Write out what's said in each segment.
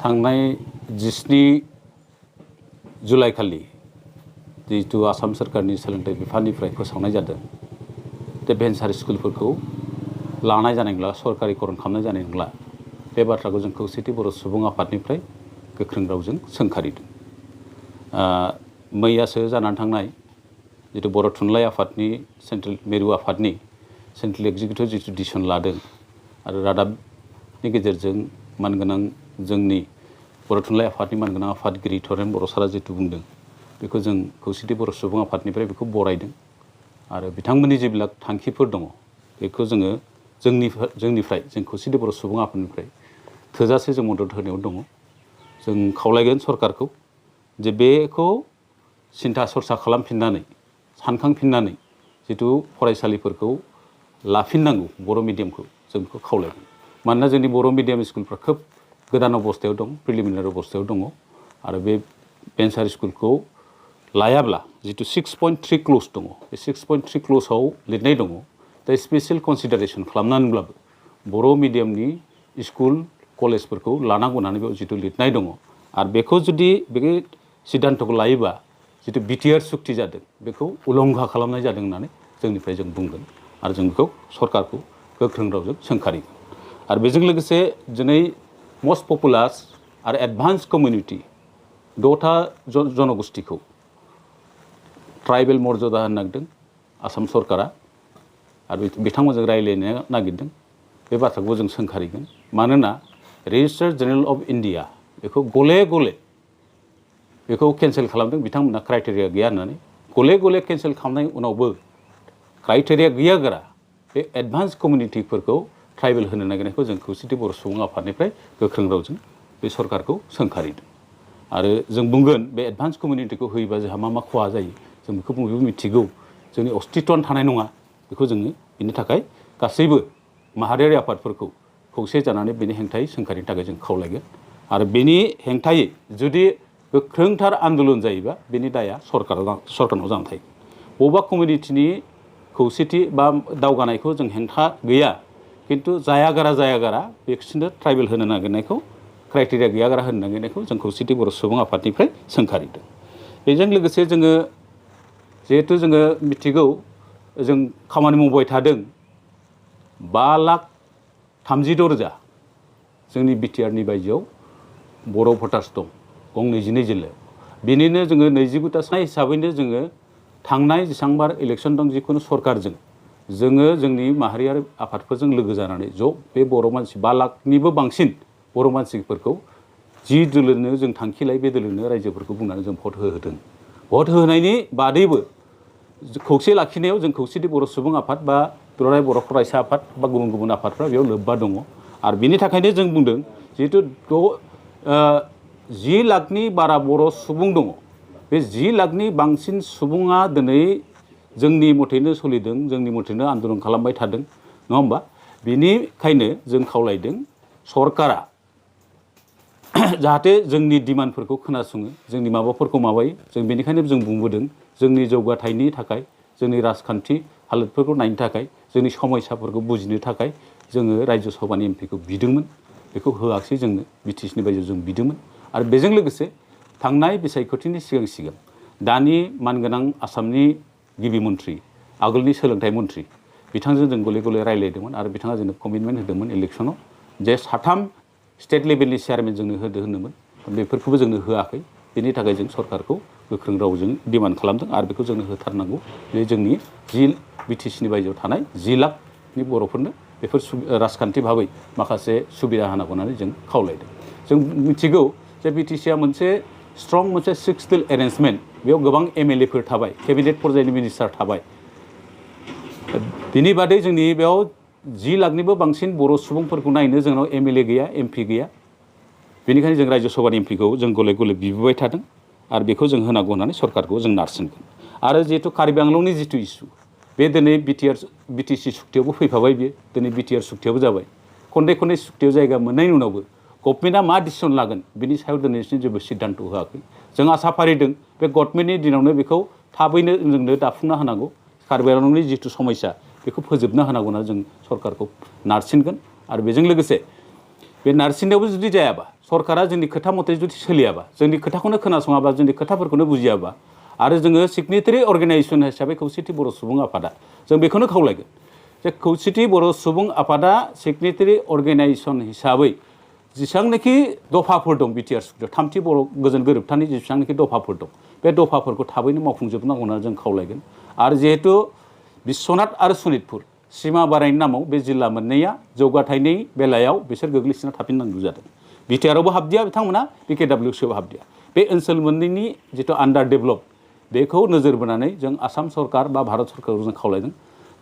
थांनाय 17 जुलाइ खालि जिहेतु आसाम सोरखारनि सोलोंथाइ बिफाननिफ्राय फोसावनाय जादों बे भेन्सार स्कुलफोरखौ लानाय जानाय नंला सरकारिकरन खालामनाय जानाय नंला बे बाथ्राखौ जों खौसेथि बर' सुबुं आफादनिफ्राय गोख्रों रावजों सोंखारिदों। मैयासो जानानै थांनाय जितु बर' थुनलाइ आफादनि सेन्ट्रेल मिरु आफादनि सेन्ट्रेल एक्जिकिउटिभ जितु डिसिसन लादों आरो रादाबनि गेजेरजों मानगोनां जोंनि बर' थुनलाइ आफादनि मानगोनां आफादगिरि थरेन बर' सारा जितु बुंदों बेखौ जों खौसेथि बर' सुबुं आफादनिफ्राय बेखौ बरायदों आरो बिथांमोननि जेब्ला थांखिफोर दङ बेखौ जोङो जोंनिफ्राय जों खौसेथि बर' सुबुं आफादनिफ्राय थोजासे जों मदद होनायाव दङ। जों खावलायगोन सरकारखौ जे बेखौ सिन्था सरसा खालामफिननानै सानखांफिननानै जितु फरायसालिफोरखौ लाफिननांगौ बर' मिडियामखौ जों बेखौ खावलायगोन। मानोना जोंनि बर' मिडियाम स्कुलफ्रा खोब गोदान अबस्थायाव दं प्रिलिमिनारि अबस्थायाव दङ आरो बे भेन्सार स्कुलखौ लायाब्ला जितु 6.3 क्ल'ज दङ बे 6.3 क्ल'जआव लिरनाय दङ दा स्पेसियेल कनसिडारेसन खालामनानैब्लाबो बर' मिडियामनि स्कुल कलेजफोरखौ लानांगौ होननानै बेयाव जितु लिरनाय दङ आरो बेखौ जुदि बे सिद्धान्तखौ लायोबा जितु बिटिआर सुक्ति जादों बेखौ उलंघा खालामनाय जादों होननानै जोंनिफ्राय जों बुंगोन आरो जों बेखौ सरकारखौ गोख्रों रावजों सोंखारिगोन। आरो बेजों लोगोसे दिनै मस्ट पपुलार आरो एडभान्स कमिउनिटि 6था जनगोष्ठीखौ ट्राइबेल मर्यादा होनो नागिरदों आसाम सरकारा आरो बिथांमोनजों रायज्लायनो नागिरदों बे बाथ्राखौ जों सोंखारिगोन। मानोना रेजिस्टार जेनेरेल अफ इन्डिया बेखौ गले गले बेखौ केन्सेल खालामदों बिथांमोनहा क्राइटेरिया गैया होननानै गले गले केन्सेल खालामनायनि उनावबो क्राइटेरिया गैयागारा बे एडभान्स कमिउनिटिफोरखौ ट्राइबेल होनो नागिरनायखौ जों खौसेथि बर' सुबुं आफादनिफ्राय गोख्रों रावजों बे सरकारखौ सोंखारिदों आरो जों बुंगोन बे एडभान्स कमिउनिटिखौ होयोबा जोंहा मा खहा जायो जों बेखौ बयबो मिथिगौ जोंनि अस्तित्वआनो थानाय नङा बेखौ जोङो बिनि थाखाय गासैबो माहारियारि आफादफोरखौ खौसे जानानै बेनि हेंथायै सोंखारिनो थाखाय जों खावलायगोन आरो बेनि हेंथायै जुदि गोख्रोंथार आन्दलन जायोबा बेनि दाया सरकारनाव जानानै थायो। बबेबा कमिउनिटिनि खौसेथि बा दावगानायखौ जों हेंथा गैया खिन्थु जायागारा बिसोरनो ट्राइबेल होनो नागिरनायखौ क्राइटेरिया गैयागारा होनो नागिरनायखौ जों खौसेथि बर' सुबुं आफादनिफ्राय सोंखारिदों। बेजों लोगोसे जोङो जिहेथु जोङो मिथिगौ जों खामानि मावबाय थादों 5,32,000 जोंनि बिटिआरनि बायजोआव बर' भटार्स दं गं 22 जिल्लायाव बेनिनो जोङो 29ता हिसाबैनो जोङो थांनाय जेसेबांबार इलेक्सन दं जिखुनु सरकारजों जोङो जोंनि माहारियारि आफादफोरजों लोगो जानानै ज' बे बर' मानसि 5 लाखनिबो बांसिन बर' मानसिफोरखौ जि दोलोनो जों थांखि लायो बे दोलोनो रायजोफोरखौ बुंनानै जों भट होहोदों। भट होनायनि बादैबो खौसे लाखिनायाव जों खौसेथि बर' सुबुं आफाद बा दुलाराय बर' फरायसा आफाद बा गुबुन गुबुन आफादफ्रा बेयाव लोब्बा दङ आरो बिनि थाखायनो जों बुंदों जिहेतु 10 लाखनि बारा बर' सुबुं दङ बे 10 लाखनि बांसिन सुबुङा दिनै जोंनि मथेनो सोलिदों जोंनि मथेनो आन्दलन खालामबाय थादों नङा होमबा बेनिखायनो जों खावलायदों सरकारा जाहाथे जोंनि डिमान्डफोरखौ खोनासङो जोंनि माबाफोरखौ माबायो जों बेनिखायनो जों बुंबोदों जोंनि जौगाथायनि थाखाय जोंनि राजखान्थि हालोदफोरखौ नायनो थाखाय जोंनि समस्याफोरखौ बुजिनो थाखाय जोङो रायजो सभानि एमपिखौ बिदोंमोन बेखौ होआखिसै जोंनो बिटिसिनि बायजोआव जों बिदोंमोन आरो बेजों लोगोसे थांनाय बिसायख'थिनि सिगां दानि मानगोनां आसामनि गिबि मन्थ्रि आगोलनि सोलोंथाइ मन्थ्रि बिथांजों जों गले गले रायज्लायदोंमोन आरो बिथाङा जोंनो कमिटमेन्ट होदोंमोन इलेक्सनाव जे 3 स्टेट लेभेलनि चेयारमेन जोंनो होनोमोन बेफोरखौबो जोंनो होआखै बेनि थाखाय जों सरकारखौ गोख्रों रावजों डिमान्ड खालामदों आरो बेखौ जोंनो होथारनांगौ बे जोंनि बिटिसिनि बायजोआव थानाय 10 लाखनि बर'फोरनो बेफोर राजखान्थि भाबै माखासे सुबिदा होनांगौ होननानै जों खावलायदों। जों मिथिगौ जे बिटिसिआ मोनसे स्ट्रं मोनसे 6 स्टेट एरेन्जमेन्ट बेयाव गोबां एमएलएफोर थाबाय केबिनेट पर्यायनि मिनिस्टार थाबाय बिनि बादै जोंनि बेयाव 10 लाखनिबो बांसिन बर' सुबुंफोरखौ नायनो जोंनाव एमएलए गैया एमपि गैया बेनिखायनो जों रायजो सभानि एमपिखौ जों गले गले बिबोबाय थादों आरो बेखौ जों होनांगौ होननानै सरकारखौ जों नारसिनगोन आरो जिहेतु कार्बि आंलंनि जितु इसु बे दिनै बिटिसि सुक्तियावबो फैफाबाय बियो दिनै बिटिआर सुक्तियावबो जाबाय खनले सुक्तियाव जायगा मोननायनि उनावबो गभर्नमेन्टआ मा डिसिसन लागोन बिनि सायाव दिनैसिम जेबो सिद्धान्त होआखै जों आसा फारिदों बे गभर्नमेन्टनि दिनावनो बेखौ थाबैनो जोंनो दाफुंना होनांगौ कार्बि आंलंनि जितु समस्या बेखौ फोजोबना होनांगौ होनना जों सरकारखौ नारसिनगोन आरो बेजों लोगोसे बे नारसिननायावबो जुदि जायाबा सरकारा जोंनि खोथा मथे जुदि सोलियाबा जोंनि खोथाखौनो खोनासङाबा जोंनि खोथाफोरखौनो बुजियाबा आरो जोङो सिगनेटारि अर्गेनाइजेसन हिसाबै खौसेथि बर' सुबुं आफादा जों बेखौनो खावलायगोन जे खौसेथि बर' सुबुं आफादा सिगनेटारि अर्गेनाइजेसन हिसाबै जेसेबांनाखि दफाफोर दं बिटिआर सुक्तियाव थामथि बर' गोजोन गोरोबथानि जेसेबांनाखि दफाफोर दं बे दफाफोरखौ थाबैनो मावफुंजोबनांगौ होननानै जों खावलायगोन आरो जिहेतु बिश्वनाथ आरो सनितपुर सिमा बारायनायनि नामाव बे जिल्ला मोननैया जौगाथायनि बेलायाव बिसोर गोग्लैसोना थाफिननांगौ जादों बिटिआरआवबो हाबदिया बिथांमोना बिकेडब्लिउसिआवबो हाबदिया बे ओनसोल मोननैनि जिथु आन्डार डेभेलप बेखौ नोजोर बोनानै जों आसाम सरकार बा भारत सरकारखौ जों खावलायदों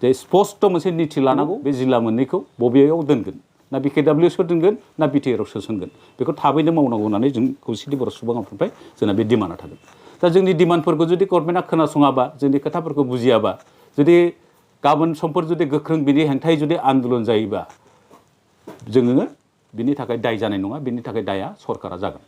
जे स्पस्ट मोनसे निथि लानांगौ बे जिल्ला मोननैखौ बबेयाव दोनगोन ना बिकेडब्लिउसिआव दोनगोन ना बिटिआरआव सोसनगोन बेखौ थाबैनो मावनांगौ होननानै जों खौसेथि बर' सुबुं आफादनिफ्राय जोंना बे डिमान्डआ थागोन दा जोंनि डिमान्डफोरखौ जुदि गभर्नमेन्टआ खोनासङाबा जोंनि खोथाफोरखौ बुजियाबा जुदि गाबोन समफोर जुदि गोख्रों बिनि हेंथायै जुदि आन्दलन जायोबा जोङो बिनि थाखाय दाय जानाय नङा बिनि थाखाय दाया सरकारा जागोन